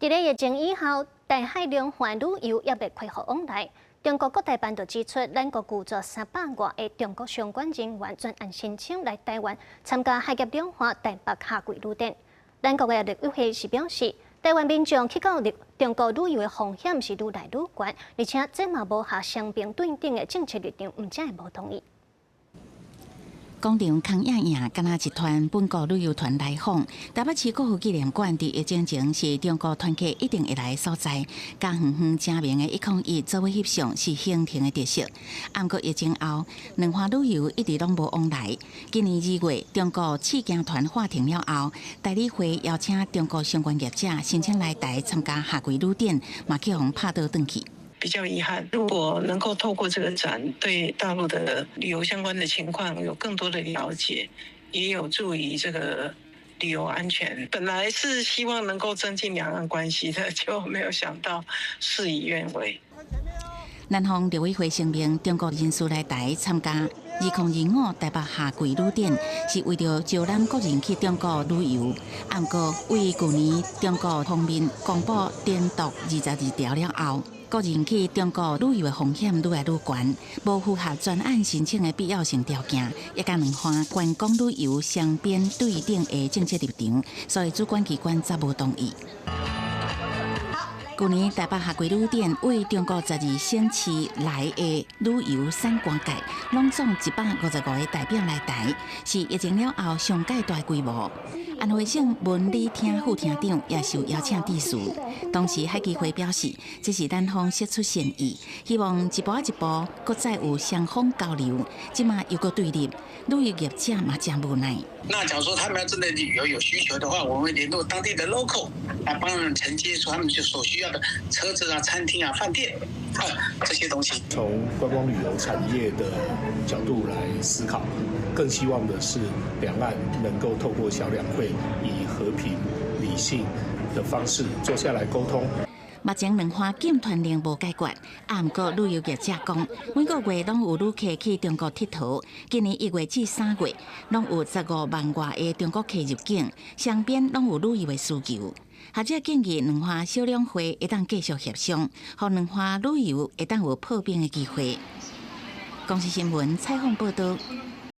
佇咧疫情以後，台海兩岸旅遊猶未恢復往來。中國國台辦就指出，咱國拒絕300外個中國相關人員轉按申請來台灣參加海峽兩岸台北夏季旅展。咱國的陸委會是表示，台灣民眾去到中國旅遊的風險是愈來愈懸，而且這嘛無合雙邊對等的政策立場，毋才會無同意。廣場空掖掖，敢若一團本國旅遊團來訪。台北市國父紀念館佇疫情前是中國團客一定會來的所在，佮遠遠正面的101做伙翕相是行程的特色。毋過疫情後，兩岸旅遊一直攏無往來。今年2月，中國試行團喊停了後，台旅會邀請中國相關業者申請來台參加夏季旅展，嘛去予拍倒轉去。比較遺憾，如果能夠透過這個展，對大陸的旅遊相關的情況有更多的了解，也有助於這個旅遊安全。本來是希望能夠增進兩岸關係的，就沒有想到事與願違。南方陸委會聲明，中國人士來台參加2025台北夏季旅展，是為著招攬國人去中國旅遊。毋過，對舊年中國方面公布定獨22條了後，國人去中國旅遊的風險愈來愈懸，無符合專案申請的必要性條件，也佮兩岸觀光旅遊雙邊對等的政策立場，所以主管機關才無同意。舊年台北夏季旅展對中國12省市來的旅遊產官界，攏總155個代表來台，是疫情了後上蓋大規模。安徽省文旅廳副廳長也受邀請致辭。當時海基會表示，這是咱方釋出善意，希望一步一步，閣再有雙方交流。這馬又閣對立，旅遊業者嘛誠無奈。那假如說他們要真的旅遊有需求的話，我們會聯絡當地的 local 來幫他們承接，說他們就所需要的車子啊、餐廳啊、飯店啊這些東西。從觀光旅遊產業的角度來思考，更希望的是兩岸能夠透過小兩會，以和平、理性的方式坐下來溝通。目前兩岸禁團令無解決，毋過旅遊業者講，每個月攏有旅客去中國𨑨迌。今年1月至3月，攏有15萬外个中國客入境，雙邊攏有旅遊的需求。學者建議兩岸小兩會會當繼續協商，予兩岸旅遊會當有破冰的機會。公視新聞採訪報導。